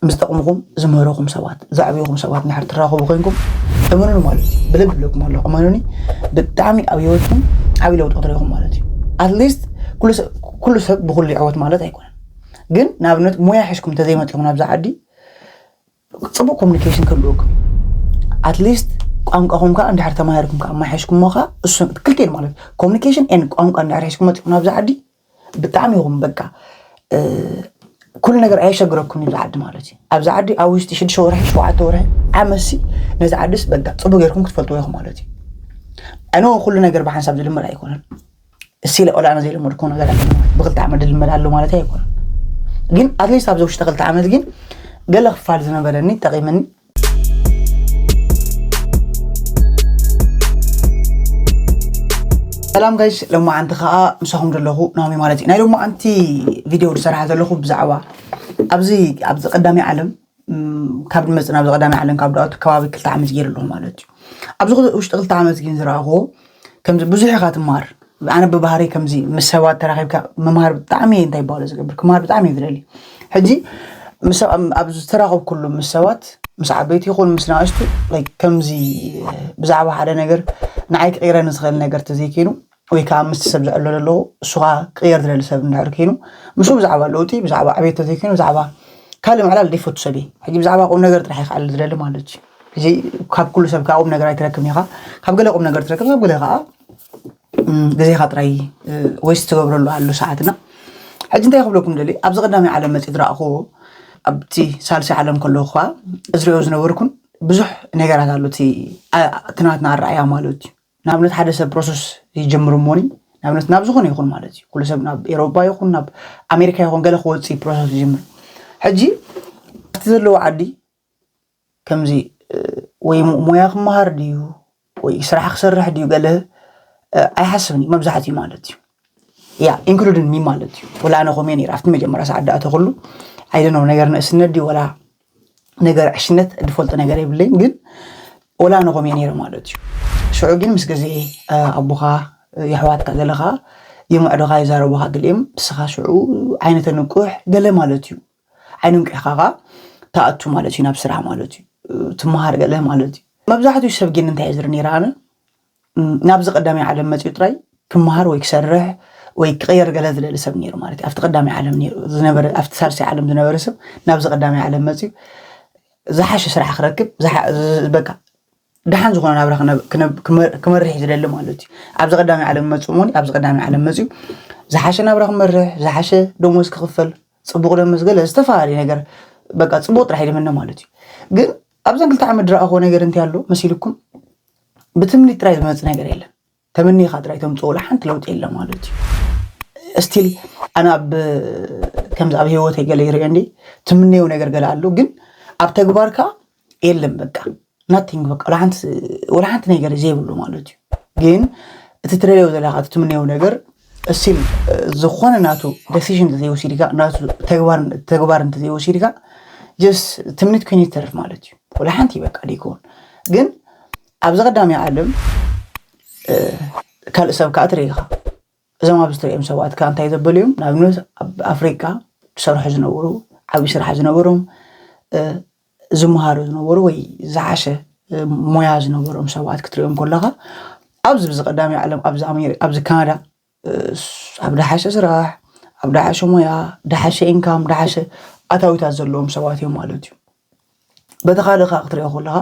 ምስ ጠቕምኹም ዝምህረኹም ሰባት ዘዕብኹም ሰባት እንድሕር ትራኸቡ ኮይንኩም እመኑኒ ማለት እዩ። ብልብ ብለኩም ኣለኹ እመኑኒ፣ ብጣዕሚ ኣብ ህይወትኩም ዓብዪ ለውጢ ክትረኹም ማለት እዩ። ኣትሊስት ኩሉ ሰብ ብኩሉ ይዕወት ማለት ኣይኮነን፣ ግን ንኣብነት ሞያ ሒዝኩም እንተዘይመፂኹም ናብዛ ዓዲ ፅቡቅ ኮሚኒኬሽን ክህልወኩም፣ ኣትሊስት ቋንቋኹም ከዓ እንድሕር ተማሂርኩም ከዓ ኣማሒሽኩሞ ከዓ እሱ ክልቴን ማለት ኮሚኒኬሽን ኤን ቋንቋ እንድሕር ሒዝኩም መፂኹም ናብዛ ዓዲ ብጣዕሚ ኢኹም በቃ ኩሉ ነገር ኣየሸግረኩም እዩ ዓዲ ማለት እዩ። ኣብዚ ዓዲ ኣብ ውሽጢ ሽዱሽተ ወርሒ ሸውዓተ ወርሒ ዓመሲ ነዚ ዓድስ በቃ ፅቡቅ ጌርኩም ክትፈልጥዎ ኢኹም ማለት እዩ። ኣነ ኩሉ ነገር ብሓንሳብ ዝልመድ ኣይኮነን። እሲ ለቆላና ዘይለመድኮ ነገር ኣሎ ብክልተ ዓመት ዝልመድ ኣሎ ማለት ኣይኮነን። ግን ኣትሊስት ኣብዚ ውሽጢ ክልተ ዓመት ግን ገለ ክፋል ዝነበረኒ ጠቂመኒ። ሰላም ጋይስ፣ ሎማዓንቲ ከዓ ምሳኹም ዘለኹ ናሚ ማለት እዩ። ናይ ሎማዓንቲ ቪድዮ ዝሰራሕ ዘለኹ ብዛዕባ ኣብዚ ኣብዚ ቀዳሚ ዓለም ካብ ንመፅእ ናብዚ ቀዳሚ ዓለም ካብ ዳኣቱ ከባቢ ክልተ ዓመት ገይሩ ኣለኹ ማለት እዩ። ኣብዚ ውሽጢ ክልተ ዓመት ግን ዝረኣኹዎ ከምዚ ብዙሕ ኢኻ ትማር። ኣነ ብባህሪ ከምዚ ምስ ሰባት ተራኺብካ ምምሃር ብጣዕሚ እንታይ ይባሉ ዝገብር ክምሃር ብጣዕሚ ይዝለሊ። ሕጂ ኣብ ዝተራኸብኩሉ ምስ ሰባት ምስ ዓበይቲ ይኹን ምስ ናእሽቱ ከምዚ ብዛዕባ ሓደ ነገር ንዓይ ክቕይረኒ ዝኽእል ነገር ተዘይከይኑ ወይ ከዓ ምስቲ ሰብ ዝዕሎ ዘለኹ እሱ ከዓ ክቕየር ዝደሊ ሰብ እንድሕር ከይኑ ምስኡ ብዛዕባ ለውጢ ብዛዕባ ዕቤት ተዘይከይኑ ብዛዕባ ካልእ ምዕላል ዘይፈቱ ሰብ እየ። ሕጂ ብዛዕባ ቁም ነገር ጥራሕ ይክዕል ዝደሊ ማለት እዩ። እዚ ካብ ኩሉ ሰብ ከዓ ቁም ነገር ኣይትረክብን ኢኻ። ካብ ገለ ቁም ነገር ትረክብ፣ ካብ ገለ ከዓ ግዜኻ ጥራይ ወይስ ትገብረሉ ኣሎ ሰዓትና። ሕጂ እንታይ ክብለኩም ደሊ ኣብዚ ቀዳሚ ዓለም መፅእ ዝረኣኽዎ ኣብቲ ሳልሲ ዓለም ከለኹ ከዓ ዝሪኦ ዝነበርኩን ብዙሕ ነገራት ኣሎ። እቲ ናትና ኣረኣያ ማለት እዩ። ንኣብነት ሓደ ሰብ ፕሮሰስ ይጀምር እሞኒ ንኣብነት ናብ ዝኾነ ይኹን ማለት እዩ ኩሉ ሰብ ናብ ኤሮፓ ይኹን ናብ ኣሜሪካ ይኹን ገለ ክወፅእ ፕሮሰስ ይጀምር። ሕጂ ኣብቲ ዘለዎ ዓዲ ከምዚ ወይ ሞያ ክመሃር ድዩ ወይ ስራሕ ክሰርሕ ድዩ ገለ ኣይሓስብን እዩ መብዛሕትኡ ማለት እዩ። ያ ኢንክሉድን ሚ ማለት እዩ። ወላ ኣነ ኮሜ ነይረ ኣብቲ መጀመርያ ሰዓት ዳኣተኩሉ ኣይደነው ነገር ንእስነት ድዩ ወላ ነገር ዕሽነት ዝፈልጦ ነገር የብለይን ግን ወላ ኣነ ኮሜ ነይረ ማለት እዩ። ሽዑ ግን ምስ ግዜ ኣቦኻ የሕዋትካ ገለኻ ይምዕዶኻ ይዛረቡኻ ገሊኦም ንስኻ ሽዑ ዓይነተ ንቁሕ ገለ ማለት እዩ። ዓይኖም ቂሕካ ትኣቱ ማለት እዩ ናብ ስራሕ ማለት እዩ። ትመሃር ገለ ማለት እዩ። መብዛሕትኡ ሰብ ግን እንታይ ዝር ነይረ ኣነ ናብዚ ቀዳማይ ዓለም መፅኡ ጥራይ ክመሃር ወይ ክሰርሕ ወይ ክቕየር ገለ ዝደሊ ሰብ ነይሩ ማለት እዩ። ኣብቲ ቀዳማይ ዓለም ነይሩ ዝነበረ ኣብቲ ሳልሳይ ዓለም ዝነበረ ሰብ ናብዚ ቀዳማይ ዓለም መፅኡ ዝሓሸ ስራሕ ክረክብ በቃ ደሓን ዝኾነ ናብራ ክመርሕ ዝደሊ ማለት እዩ። ኣብዚ ቀዳማይ ዓለም መፅኡ ሞኒ ኣብዚ ቀዳማይ ዓለም መፅኡ ዝሓሸ ናብራ ክመርሕ ዝሓሸ ደሞዝ ክኽፈል ፅቡቕ ደሞዝ ገለ ዝተፈላለዩ ነገር በቃ ፅቡቕ ጥራሕ ይደመነ ማለት እዩ። ግን ኣብዘን ክልተ ዓመት ዝረኣኽዎ ነገር እንታይ ኣሎ መሲልኩም? ብትምኒት ጥራይ ዝመፅእ ነገር የለን። ተመኒኻ ጥራይ ተምፅኦ ወላ ሓንቲ ለውጢ የለ ማለት እዩ። ስቲል ኣነ ኣብ ከምዚ ኣብ ህይወተይ ገለ ይርኦ እንዲ ትምነዮ ነገር ገለ ኣሎ ግን ኣብ ተግባርካ የለን በቃ ናቲንግ በቃ ወላ ሓንቲ ነገር ዘይብሉ ማለት እዩ። ግን እቲ ትደልዮ ዘለካ እቲ ትምነዮ ነገር እስቲል ዝኾነ ናቱ ደሲሽን እንተዘይወሲድካ ናቱ ተግባር እንተዘይወሲድካ ጀስ ትምኒት ኮይኑ ይተርፍ ማለት እዩ። ወላ ሓንቲ በቃ ደይከውን ግን ኣብዚ ቀዳሚ ዓለም ካልእ ሰብ ከዓ ትርኢ ኢኻ። እዞም ኣብዚ ትሪኦም ሰባት ከዓ እንታይ ዘበሉ እዮም? ንኣብነት ኣብ ኣፍሪቃ ዝሰርሑ ዝነበሩ ዓብዪ ስራሕ ዝነበሮም ዝመሃሩ ዝነበሩ ወይ ዝሓሸ ሞያ ዝነበሮም ሰባት ክትሪኦም ከለኻ ኣብዚ ብዚ ቀዳሚ ዓለም ኣብዚ ኣሜሪ ኣብዚ ካናዳ ኣብ ድሓሸ ስራሕ ኣብ ድሓሸ ሞያ ድሓሸ ኢንካም ድሓሸ ኣታዊታት ዘለዎም ሰባት እዮም ማለት እዩ። በቲ ካልእ ከዓ ክትሪኦ ከለኻ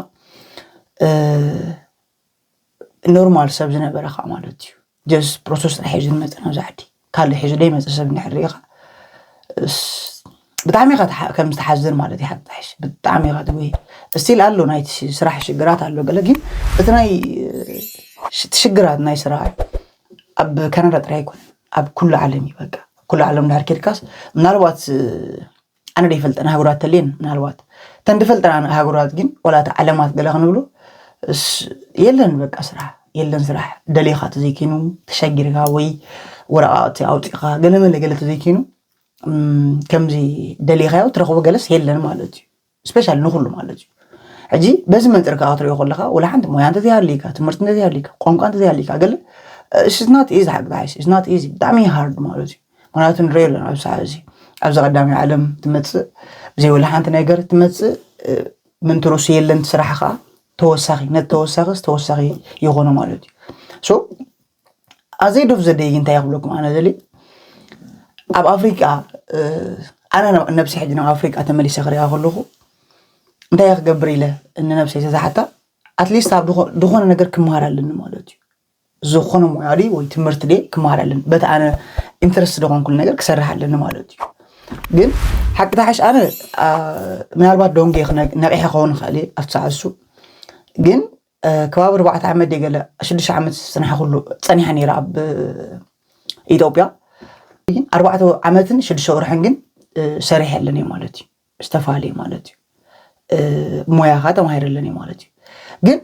ኖርማል ሰብ ዝነበረ ከዓ ማለት እዩ። ጀስ ፕሮሰስ ጥራሕ ሒዙ ዝመፀ ናብዚ ዓዲ ካልእ ሒዙ ዘይመፀ ሰብ እንድሕር ሪኢኻ ብጣዕሚ ኢኻ ከም ዝተሓዝን ማለት እዩ። ሓጣሽ ብጣዕሚ ኢኻ ትጉሂ ስቲል ኣሎ ናይቲ ስራሕ ሽግራት ኣሎ ገለ ግን እቲ ናይ ሽግራት ናይ ስራሕ ኣብ ካናዳ ጥራይ ኣይኮነን ኣብ ኩሉ ዓለም እዩ። በቃ ኩሉ ዓለም ድሕር ኬድካስ ምናልባት ኣነ ደይፈልጠን ሃገራት ተልየን ምናልባት ተን ድፈልጠን ሃገራት ግን ወላ እቲ ዓለማት ገለ ክንብሎ የለን በቃ ስራሕ የለን ስራሕ ደሊኻ ተዘይኪኑ ተሸጊርካ ወይ ወረቃቅቲ ኣውፂእካ ገለመለ ገለ ተዘይኪኑ ከምዚ ደሊኻዮ ትረኽቦ ገለስ የለን ማለት እዩ። ስፔሻል ንኩሉ ማለት እዩ። ሕጂ በዚ መንፅር ከዓ ክትሪኦ ከለካ ወላ ሓንቲ ሞያ እንተዘይሃልይካ ትምህርቲ እንተዘይሃልይካ ቋንቋ እንተዘይሃልይካ ገለ ስናት ኢዝ ሓግባይስ ስናት ኢዝ ብጣዕሚ ሃርድ ማለት እዩ። ምክንያቱ ንሪኦ ኣለና ኣብዚ ሰዓት እዚ ኣብዚ ቀዳማይ ዓለም ትመፅእ ብዘይ ወላ ሓንቲ ነገር ትመፅእ ምንትሮስ የለን። ስራሕ ከዓ ተወሳኺ ነቲ ተወሳኺ ተወሳኺ ይኾነ ማለት እዩ። So ኣዘይ ዶፍ ዘደይ እንታይ ክብለኩም ኣነ ዘሊ ኣብ ኣፍሪቃ ኣነ ነብሲ ሕጂ ናብ ኣፍሪቃ ተመሊሰ ክሪኣ ከለኹ እንታይ ክገብር ኢለ ንነብሰይ ተዛሓታ ኣትሊስት ኣብ ዝኾነ ነገር ክመሃር ኣለኒ ማለት እዩ። ዝኾነ ሞያ ድዩ ወይ ትምህርቲ ድየ ክመሃር ኣለኒ፣ በቲ ኣነ ኢንትረስት ዝኾንኩሉ ነገር ክሰርሕ ኣለኒ ማለት እዩ። ግን ሓቂ ተሓሽ ኣነ ምናልባት ዶንጌ ነቂሐ ክኸውን ይኽእል ኣብቲ ሰዓት እሱ ግን ከባቢ ኣርባዕተ ዓመት ደገለ ሽዱሽተ ዓመት ዝፅንሓ ኩሉ ፀኒሓ ነይረ ኣብ ኢትዮጵያ። ኣርባዕተ ዓመትን ሽዱሽተ ወርሕን ግን ሰሪሐ ኣለኒ ማለት እዩ። ዝተፋለየ ማለት እዩ። ሞያኻ ተማሂረለኒ ማለት እዩ። ግን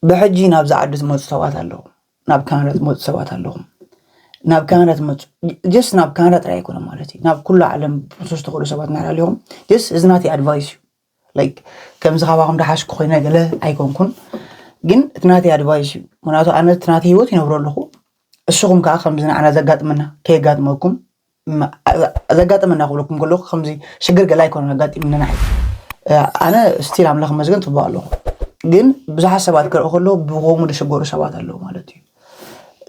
ብሕጂ ናብዚ ዓዲ ዝመፁ ሰባት ኣለዉ፣ ናብ ካናዳ ዝመፁ ሰባት ኣለኹም። ናብ ካናዳ ዝመፁ ጀስት ናብ ካናዳ ጥራይ ኣይኮነ ማለት እዩ፣ ናብ ኩሉ ዓለም ፕሮሰስ ትኽእሉ ሰባት ናራ ኣለኹም። ጀስት እዚ ናተይ ኣድቫይስ እዩ። ላይክ ከምዚ ካባኹም ደሓሽኩ ኮይነ ገለ ኣይኮንኩን፣ ግን እቲ ናተይ ኣድቫይስ እዩ። ምክንያቱ ኣነ እቲ ናተይ ህይወት ይነብሮ ኣለኹ። እስኹም ከዓ ከምዚ ንዓና ዘጋጥመና ከየጋጥመኩም ዘጋጠመና ክብለኩም ከለኩ ከምዚ ሽግር ገላ ኣይኮነን ኣጋጢምኒ። ንዓይ ኣነ ስቲል ኣምላኽ መስገን ፅቡቅ ኣለኹ። ግን ብዙሓት ሰባት ክርኢ ከለኩ ብከምኡ ዝሽገሩ ሰባት ኣለዉ ማለት እዩ።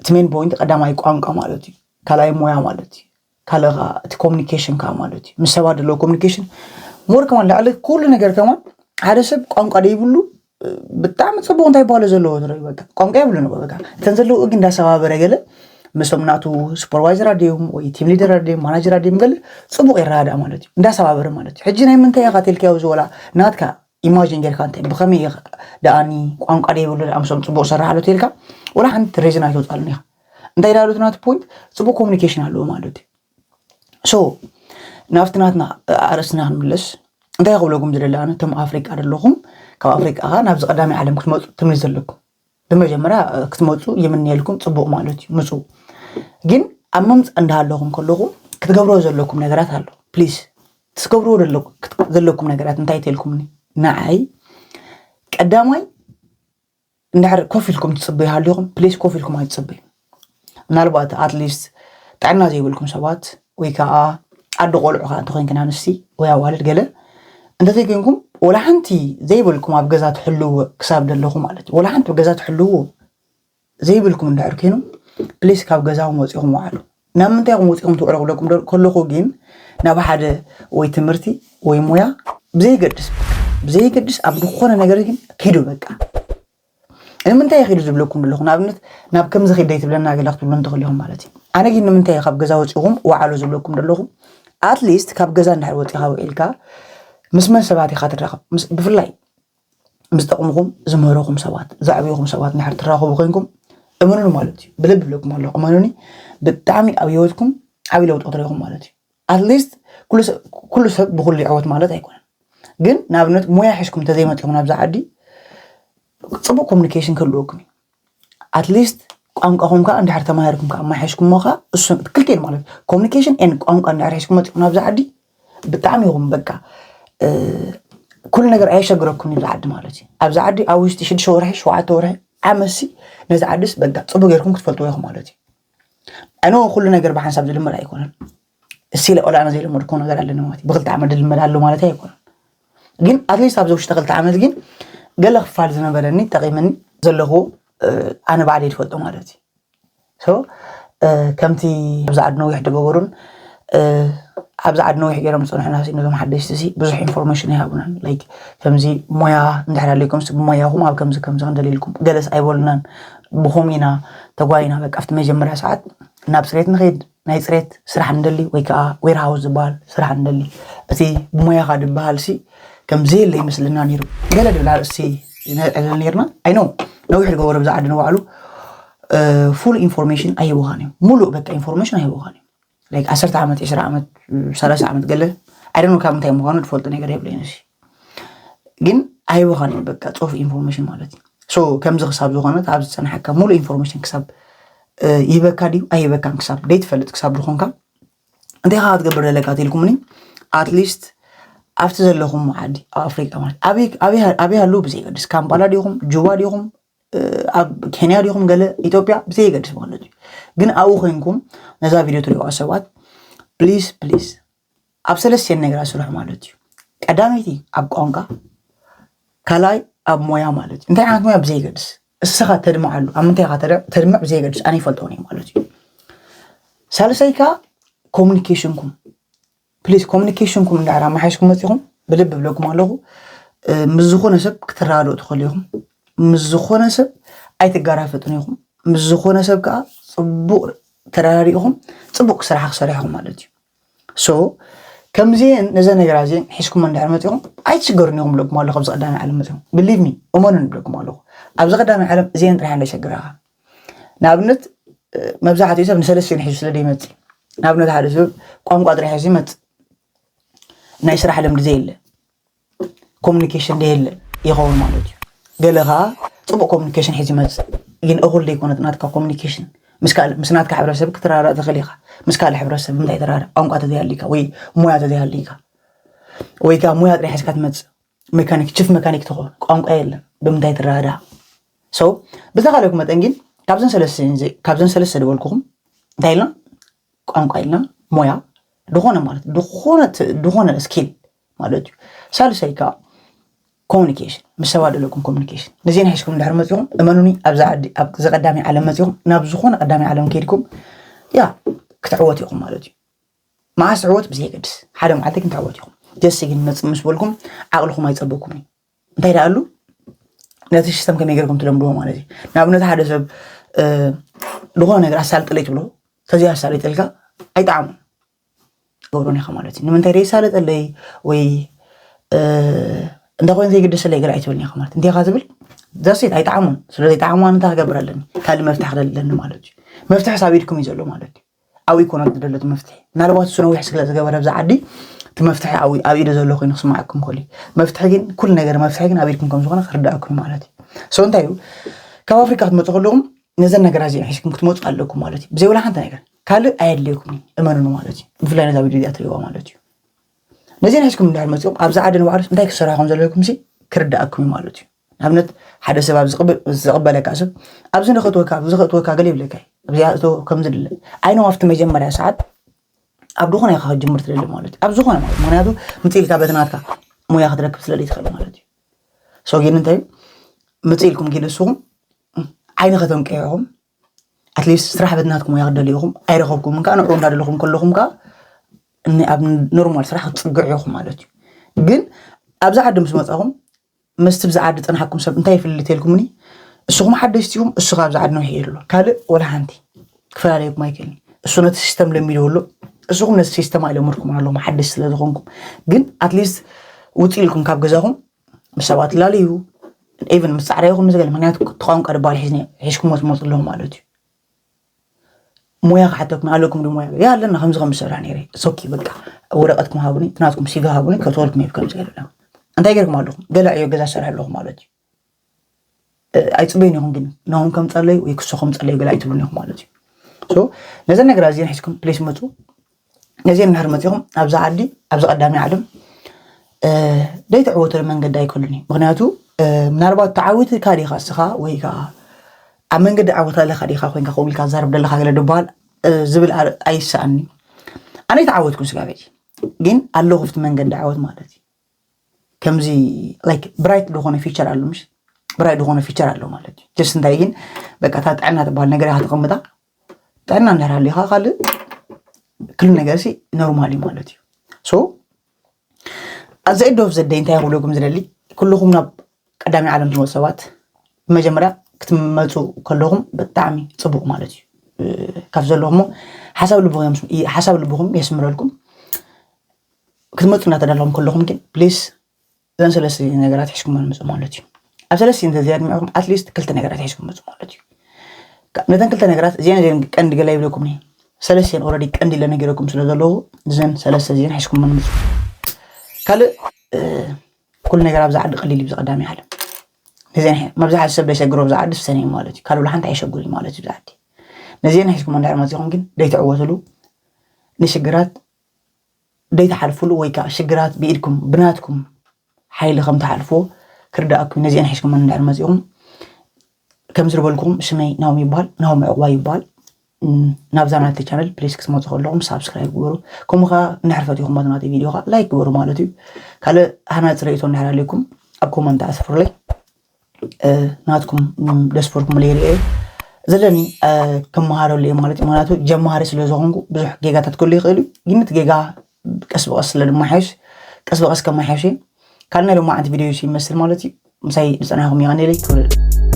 እቲ ሜን ፖይንት ቀዳማይ ቋንቋ ማለት እዩ፣ ካልኣይ ሞያ ማለት እዩ፣ ካልእ ከዓ እቲ ኮሚኒኬሽን ከዓ ማለት እዩ። ምስ ሰባት ዘለዎ ኮሚኒኬሽን ሞር ከማን ላዕሊ ኩሉ ነገር ከማን ሓደ ሰብ ቋንቋ ደይብሉ ብጣዕሚ ፅቡቅ እንታይ ይባሃሉ ዘለዎ ትርኢ በቃ ቋንቋ የብሉን እኮ በቃ እተን ዘለዎ ግን እንዳሰባበረ ገለ ምስቶም ናቱ ሱፐርቫይዘር ኣድዮም ወይ ቲም ሊደር ኣድዮም ማናጀር ኣድዮም ገለ ፅቡቅ ይረዳዳእ ማለት እዩ እንዳሰባበረ ማለት እዩ። ሕጂ ናይ ምንታይ ኢኻ ተልካዮ ዝበላ ናትካ ኢማጂን ጌርካ እንታይ ብኸመይ ኢኻ ደኣኒ ቋንቋ ደይብሉ ደኣ ምስኦም ፅቡቅ ሰራሓሉ ተልካ ወላ ሓንቲ ሬዝን ኣይተውፃሉን ኢኻ። እንታይ ዳሉት ናቱ ፖይንት ፅቡቅ ኮሚኒኬሽን ኣለዎ ማለት እዩ። ሶ ናብቲ ናትና ኣርእስትና ክንምለስ እንታይ ክብለኩም ዝደሊ ኣነ እቶም ኣፍሪቃ ዘለኹም ካብ ኣፍሪቃ ኸ ናብዚ ቀዳማይ ዓለም ክትመፁ ትምኒ ዘለኩም ብመጀመርያ ክትመፁ ይምንየልኩም ፅቡቅ ማለት እዩ ምፁ። ግን ኣብ ምምፃእ እንዳሃለኹም ከለኹ ክትገብሮ ዘለኩም ነገራት ኣሎ ፕሊስ ትገብርዎ ዘለኩም ነገራት እንታይ ተልኩምኒ ንዓይ ቀዳማይ እንድሕር ኮፍ ኢልኩም ትፅበዩ ሃሊኹም ፕሊስ ኮፍ ኢልኩም ኣይትፅበዩ። ምናልባት ኣትሊስት ጥዕና ዘይብልኩም ሰባት ወይ ከዓ ኣደ ቆልዑ ከዓ እንተኮይንክን ኣንስቲ ወይ ኣዋልድ ገለ እንተዘይኮይንኩም ወላ ሓንቲ ዘይብልኩም ኣብ ገዛ ትሕልዎ ክሳብ ዘለኹ ማለት እዩ ወላ ሓንቲ ገዛ ትሕልዎ ዘይብልኩም እንድሕር ኮይኑ ፕሊስ ካብ ገዛኹም ወፂኹም ውዓሉ። ናብ ምንታይ ኢኹም ወፂኹም ትውዕሉ ክብለኩም ከለኹ ግን ናብ ሓደ ወይ ትምህርቲ ወይ ሞያ ብዘይገድስ ብዘይገድስ ኣብ ዝኾነ ነገር ግን ኪዱ በቃ ንምንታይ ይኺዱ ዝብለኩም ዘለኹ ንኣብነት ናብ ከምዚ ኺደይ ትብለና ገለ ክትብሉ እንትኽእል ኢኹም ማለት እዩ ኣነ ግን ንምንታይ ካብ ገዛ ወፂኹም ወዓሉ ዝብለኩም ዘለኹ ኣትሊስት ካብ ገዛ እንድሕር ወፂኻ ውዒልካ ምስ መን ሰባት ኢኻ ትራኸብ ብፍላይ ምስ ጠቕምኹም ዝምህረኹም ሰባት ዘዕብኹም ሰባት እንድሕር ትራኸቡ ኮይንኩም እመኑኒ ማለት እዩ ብልብ ብለኩም ኣለኹ እመኑኒ ብጣዕሚ ኣብ ህይወትኩም ዓብዪ ለውጢ ክትረኹም ማለት እዩ ኣትሊስት ኩሉ ሰብ ብኩሉ ይዕወት ማለት ኣይኮነን ግን ንኣብነት ሞያ ሒዝኩም እንተዘይመፂኹም ናብዛ ዓዲ ፅቡቅ ኮሚኒኬሽን ክህልወኩም እዩ ኣትሊስት ቋንቋኹም ከዓ እንድሕር ተማሂርኩም ከዓ ኣማሓይሽኩሞ ከዓ እሱ ክልቴን ማለት ኮሚኒኬሽን ን ቋንቋ እንድሕር ሒዝኩም መፂኹም ናብዛ ዓዲ ብጣዕሚ ይኹም በቃ ኩሉ ነገር ኣየሸግረኩም ይብዛ ዓዲ ማለት እዩ ኣብዚ ዓዲ ኣብ ውሽጢ ሽዱሽተ ወርሒ ሸውዓተ ወርሒ ዓመሲ ነዚ ዓድስ በቃ ፅቡቅ ጌርኩም ክትፈልጥዎ ኢኹም ማለት እዩ ኣነ ኩሉ ነገር ብሓንሳብ ዝልመድ ኣይኮነን እስለ ቆልኣና ዘይለመድኮ ነገር ኣለኒ ማለት ብክልተ ዓመት ዝልመድ ኣሎ ማለት ኣይኮነን ግን ኣትሊስት ኣብዚ ውሽጢ ክልተ ዓመት ግን ገለ ክፋል ዝነበረኒ ጠቂምኒ ዘለኹ ኣነ ባዕለይ ዝፈልጦ ማለት እዩ ከምቲ ኣብዚ ዓዲ ነዊሕ ዝገበሩን ኣብዚ ዓዲ ነዊሕ ገይሮም ዝፀንሑና ነዞም ሓደሽቲ ሲ ብዙሕ ኢንፎርሜሽን ይሃቡናን ላይክ ከምዚ ሞያ እንድሕር ኣለኩም ብሞያኹም ኣብ ከምዚ ከምዚ ክንደልልኩም ገለስ ኣይበሉናን ብኸም ኢና ተጓይና በቃ ኣብቲ መጀመርያ ሰዓት ናብ ፅሬት ንኸይድ ናይ ፅሬት ስራሕ ንደሊ ወይ ከዓ ዌርሃውስ ዝበሃል ስራሕ ንደሊ እቲ ብሞያኻ ዝበሃል ሲ ከም ዘየለ ይመስለና ነይሩ ገለ ድብል ኣርእስቲ ነዕልል ነርና ኣይኖ ነዊሕ ዝገበሩ ብዛ ዓዲ ንባዕሉ ፉል ኢንፎርሜሽን ኣይህቡኻን እዮም ሙሉእ በቃ ኢንፎርሜሽን ኣይህቡኻን እዮም ላይክ ዓሰርተ ዓመት ዕስራ ዓመት ሰላሳ ዓመት ገለ ኣይደኖ ካብ ምንታይ ምዃኑ ትፈልጡ ነገር የብለይን እሺ ግን ኣይህቡኻን እዮም በቃ ፅሑፍ ኢንፎርሜሽን ማለት እዩ ሶ ከምዚ ክሳብ ዝኾነት ኣብ ዝፀንሓካ ሙሉእ ኢንፎርሜሽን ክሳብ ይህበካ ድዩ ኣይህበካን ክሳብ ደይትፈልጥ ክሳብ ዝኾንካ እንታይ ከዓ ክትገብር ዘለካ ትልኩምኒ ኣትሊስት ኣብቲ ዘለኹም ዓዲ ኣብ ኣፍሪቃ ማለት ኣበይ ኣለዉ ብዘይገድስ ካምፓላ ዲኹም ጁባ ዲኹም ኣብ ኬንያ ዲኹም ገለ ኢትዮጵያ ብዘይገድስ ማለት እዩ ግን ኣብኡ ኮይንኩም ነዛ ቪድዮ ትሪእዋ ሰባት ፕሊስ ፕሊስ ኣብ ሰለስቲን ነገራት ስርሑ ማለት እዩ ቀዳመይቲ ኣብ ቋንቋ፣ ካልኣይ ኣብ ሞያ ማለት እዩ። እንታይ ዓይነት ሞያ ብዘይገድስ፣ እስኻ ተድምዓሉ፣ ኣብ ምንታይ ኢኻ ተደ- ተድምዕ ብዘይገድስ፣ ኣነ ይፈልጦ እየ ማለት እዩ። ሳልሳይ ከኣ ኮሚኒኬሽንኩም፣ ፕሊዝ ኮሚኒኬሽንኩም እንድሕር ኣመሓይሽኩም መፂኹም፣ ብልቢ ብለኩም ኣለኹ። እ፣ ምስ ዝኾነ ሰብ ክትረዳድኡ ትኽእሉ ኢኹም። ምስ ዝኾነ ሰብ ኣይትጋራፈጡን ኢኹም። ምስ ዝኾነ ሰብ ከዓ ፅቡቅ ተረዳዲእኹም ፅቡቅ ስራሕ ክሰርሕኹም ማለት እዩ። ሶ ከምዚን ነዘ ነገራ እዚን ሒዝኩም እንድሕር መፂኹም ኣይትሽገሩን ኢኹም ብለኩም ኣለኹ። ኣብዚ ቀዳሚ ዓለም መፂኹም ብሊቭ ሚ እመኑን ብለኩም ኣለኹ። ኣብዚ ቀዳሚ ዓለም እዚን ጥራሕ እንደ ሸግረኻ ንኣብነት እ፣ መብዛሕትኡ ሰብ ንሰለስቲን ሒዙ ስለ ዘይመፅእ፣ ንኣብነት ሓደ ሰብ ቋንቋ ጥራሕ ሒዙ ይመፅእ፣ ናይ ስራሕ ልምዲ ዘየለ፣ ኮሚኒኬሽን ዘየለ ይኸውን ማለት እዩ። ገለ ከዓ ፅቡቅ ኮሚኒኬሽን ሒዙ ይመፅእ፣ ግን እኹል ዘይኮነ ናትካ ኮሚኒኬሽን ምስ ካልእ ምስ ናትካ ሕብረተሰብ ክትረዳዳእ ትኽእል ኢኻ። ምስ ካልእ ሕብረተሰብ ብምንታይ ትረዳዳእ? ቋንቋ ተዘይሃልይካ ወይ ሞያ ተዘይሃልይካ ወይ ከዓ ሞያ ጥራሕ ሒዝካ ትመፅእ፣ ሜካኒክ ቺፍ ሜካኒክ ትኾን ቋንቋ የለን፣ ብምንታይ ትረዳዳእ? ሶ ብዝተኻለኩም መጠን ግን ካብዘን ሰለስተ ካብዘን ሰለስተ ዝበልኩኹም እንታይ ኢልና ቋንቋ ኢልና ሞያ ዝኾነ ማለት ዝኾነ ዝኾነ ስኪል ማለት እዩ። ሳልሳይ ከዓ ኮሚኒኬሽን ምስ ሰባት ዘለኩም ኮሚኒኬሽን ነዚን ሒዝኩም እንድሕር መፂኹም እመኑኒ ኣብዚ ዓዲ ኣብዚ ቀዳሚ ዓለም መፂኹም ናብ ዝኾነ ቀዳሚ ዓለም ከይድኩም ያ ክትዕወት ኢኹም ማለት እዩ። መዓስ ትዕወት ብዘየገድስ ሓደ መዓልቲ ግን ትዕወት ኢኹም። ጀስት ግን መፅእ ምስ በልኩም ዓቕልኹም ኣይፀበኩም እዩ። እንታይ ደኣሉ ነቲ ሲስተም ከመይ ገርኩም ትለምድዎ ማለት እዩ። ንኣብነት ሓደ ሰብ ዝኾነ ነገር ኣሳልጥለይ ትብሎ ተዘይ ኣሳልጥልካ ኣይጣዕሙን ገብሮን ኢኻ ማለት እዩ። ንምንታይ ደይሳለጠለይ ወይ እንታይ ኮይኑ ዘይግደሰለይ ገለ ኣይትብልን ኢኻ ማለት እንታይ ኢኻ ዝብል ዛሴት ኣይጣዕሙን። ስለ ዘይጣዕሙ ኣነ እንታይ ክገብር ኣለኒ? ካልእ መፍትሒ ክደሊ ኣለኒ ማለት እዩ። መፍትሒ ሳብ ኢድኩም እዩ ዘሎ ማለት እዩ። ኣብ ኢኮኖሚ ዝደለቱ መፍትሒ ምናልባት እሱ ነዊሕ ስለ ዝገበረ ብዛ ዓዲ እቲ መፍትሒ ኣብ ኢዱ ዘሎ ኮይኑ ክስማዓኩም ክእል። መፍትሒ ግን ኩሉ ነገር መፍትሒ ግን ኣብ ኢድኩም ከም ዝኾነ ክርዳእኩም ማለት እዩ። ሶ እንታይ እዩ ካብ ኣፍሪካ ክትመፁ ከለኹም ነዘን ነገራት እዚአን ሒዝኩም ክትመፁ ኣለኩም ማለት እዩ። ብዘይብላ ሓንቲ ነገር ካልእ ኣየድልየኩም እመኑኒ ማለት እዩ። ብፍላይ ነዛ ቪድዮ እዚኣ ትሪእዋ ማለት እዩ። ነዚአን ሒዝኩም እንድሕር መፂኹም ኣብዚ ዓዲ ንባዕሉስ እንታይ ክሰርሑ ከም ዘለኩም ሲ ክርዳእኩም እዩ ማለት እዩ። ንኣብነት ሓደ ሰብ ኣብ ዝቕበለካ ሰብ ኣብዚ ንኽእትወካ ኣብዚ ክእትወካ ገለ ይብለካ ኣብዚ ኣእትዎ ከም ዝድለ ኣይነው ኣብቲ መጀመርያ ሰዓት ኣብ ዝኾነ ኢኻ ክትጅምር ትደሊ ማለት እዩ። ኣብ ዝኾነ ማለት ምክንያቱ ምፅእ ኢልካ በቲ ናትካ ሞያ ክትረክብ ስለ ዘይትኽእል ማለት እዩ። ሶ ግን እንታይ እዩ ምፅእ ኢልኩም ጊ ንስኹም ዓይኒ ከተንቀይኹም ኣትሊስት ስራሕ በቲ ናትኩም ሞያ ክደሊ ኢኹም ኣይረኸብኩም ከዓ ንዑ እንዳደለኹም ከለኹም ከዓ ኣብ ኖርማል ስራሕ ክትፅግዑ ኢኹም ማለት እዩ። ግን ኣብዚ ዓዲ ምስ መፃኹም ምስቲ ብዚ ዓዲ ዝፀናሕኩም ሰብ እንታይ ይፍልልት ኢልኩምኒ እስኹም ሓደሽቲ ኢኹም እሱ ካብ ዚ ዓዲ ነውሒ ኢሉ ካልእ ወላ ሓንቲ ክፈላለየኩም ኣይክእልን። እሱ ነቲ ሲስተም ለሚዶ ኣሎ እስኹም ነቲ ሲስተም ኣይለመድኩም ኣለኹም ሓደሽ ስለ ዝኾንኩም ግን ኣትሊስት ውፅእ ኢልኩም ካብ ገዛኹም ምስ ሰባት ትላለዩ ኢቨን ምስ ፃዕዳ ይኹን ምስ ገለ ምክንያቱ ተቋንቋ ድባል ሒዝኩም ወትመፁ ኣለኹም ማለት እዩ። ሞያ ክሓተኩም ኣለኩም ዶ ሞያ ያ ኣለና ከምዚ ከም ዝሰርሕ ነይረ ሶኪ በቃ ወረቀትኩም ሃቡኒ ትናትኩም ሲቪ ሃቡኒ ከተወልኩም ይብ ከምዚ ገለ እንታይ ገርኩም ኣለኹም ገለ ዕዮ ገዛ ዝሰርሕ ኣለኹም ማለት እዩ። ኣይፅበይን ኢኹም ግን ናሆም ከም ፀለዩ ወይ ክሶ ከም ፀለዩ ገለ ኣይትብሉን ኢኹም ማለት እዩ። ነዘን ነገራት እዚን ሒዝኩም ፕሌስ መፁ ነዚአን እንድሕር መፂኹም ኣብዚ ዓዲ ኣብዚ ቀዳሚ ዓለም ዘይትዕወተሉ መንገዲ ኣይከሉን እዩ። ምክንያቱ ምናልባት ተዓዊትካ ዲኻ እስኻ ወይ ከዓ ኣብ መንገዲ ዓወት ኣለካ ዲኻ ኮይንካ ከምኡ ኢልካ ዛርብ ደለካ ገለ ድበሃል ዝብል ኣይሰኣኒ። ኣነ ይተዓወትኩ ስጋበይ ግን ኣለኹ ብቲ መንገዲ ዓወት ማለት እዩ። ከምዚ ላይክ ብራይት ዝኾነ ፊቸር ኣሎ ምሽ ብራይት ዝኾነ ፊቸር ኣሎ ማለት እዩ። ጀስት እንታይ ግን በቃ እታ ጥዕና ትበሃል ነገር ኢኻ ተቐምጣ ጥዕና እንዳሃልካ ካልእ ክሉ ነገር ሲ ኖርማል እዩ ማለት እዩ። ሶ ኣዘ ኤንድ ኦፍ ዘ ደይ እንታይ ክብለኩም ዝደሊ ኩልኹም ናብ ቀዳሚ ዓለም ትመፁ ሰባት ብመጀመርያ ክትመፁ ከለኹም ብጣዕሚ ፅቡቅ ማለት እዩ። ካብ ዘለኹም ሓሳብ ልብኹም የስምረልኩም። ክትመፁ እናተዳለኹም ከለኹም ግን ፕሊስ እዘን ሰለስተ ነገራት ሒዝኩም ንመፁ ማለት እዩ። ኣብ ሰለስተ እንተዘይኣድሚዕኩም ኣትሊስት ክልተ ነገራት ሒዝኩም መፁ ማለት እዩ። ነተን ክልተ ነገራት እዚአን እዚአን ቀንዲ ገላ ይብለኩም ሰለስቲአን ኦረዲ ቀንዲ ኢለ ነጊረኩም ስለ ዘለኹ እዘን ሰለስተ እዚአን ሒዝኩም ምምፁ። ካልእ ኩሉ ነገር ኣብዚ ዓዲ ቀሊል እዩ። ብዚ ቀዳሚ ዓለም ነዚአን መብዛሕትኡ ሰብ ዘይሸግሮ ብዚ ዓዲ ሰነ ማለት እዩ። ካልእ ሓንቲ ኣይሸግሩ ማለት እዩ። ብዚ ዓዲ ነዚአን ሒዝኩም እንድሕር መፂኹም ግን ዘይትዕወትሉ ንሽግራት ዘይትሓልፉሉ ወይ ከዓ ሽግራት ብኢድኩም ብናትኩም ሓይሊ ከም ትሓልፍዎ ክርዳእኩም ነዚአን ሒዝኩም እንድሕር መፂኹም ከም ዝበልኩም ሽመይ ናሆም ይበሃል። ናሆም ዕቑባይ ይበሃል። ናብዛ ናተይ ቻነል ፕሊስ ክትመፁ ከለኹም ሳብስክራይብ ግበሩ። ከምኡ ከዓ እንድሕር ፈቲኹም ናተይ ቪድዮ ከዓ ላይክ ግበሩ ማለት እዩ። ካልእ ሃናፂ ርእይቶ እንድሕር ኣለኩም ኣብ ኮመንት ኣስፍሩለይ። ናትኩም ደስፈርኩም ለይርኤ ዘለኒ ክመሃረሉ እየ ማለት እዩ። ምክንያቱ ጀማሪ ስለ ዝኾንኩ ብዙሕ ጌጋታት ክህሉ ይኽእል እዩ። ግን እቲ ጌጋ ቀስ ብቀስ ስለ ድመሓየሽ ቀስ ብቀስ ከመሓየሽ እየ። ካልእ ናይ ሎማዓንቲ ቪድዮ ይመስል ማለት እዩ። ምሳይ ዝፀናሕኩም የቐንየለይ። ክብሪ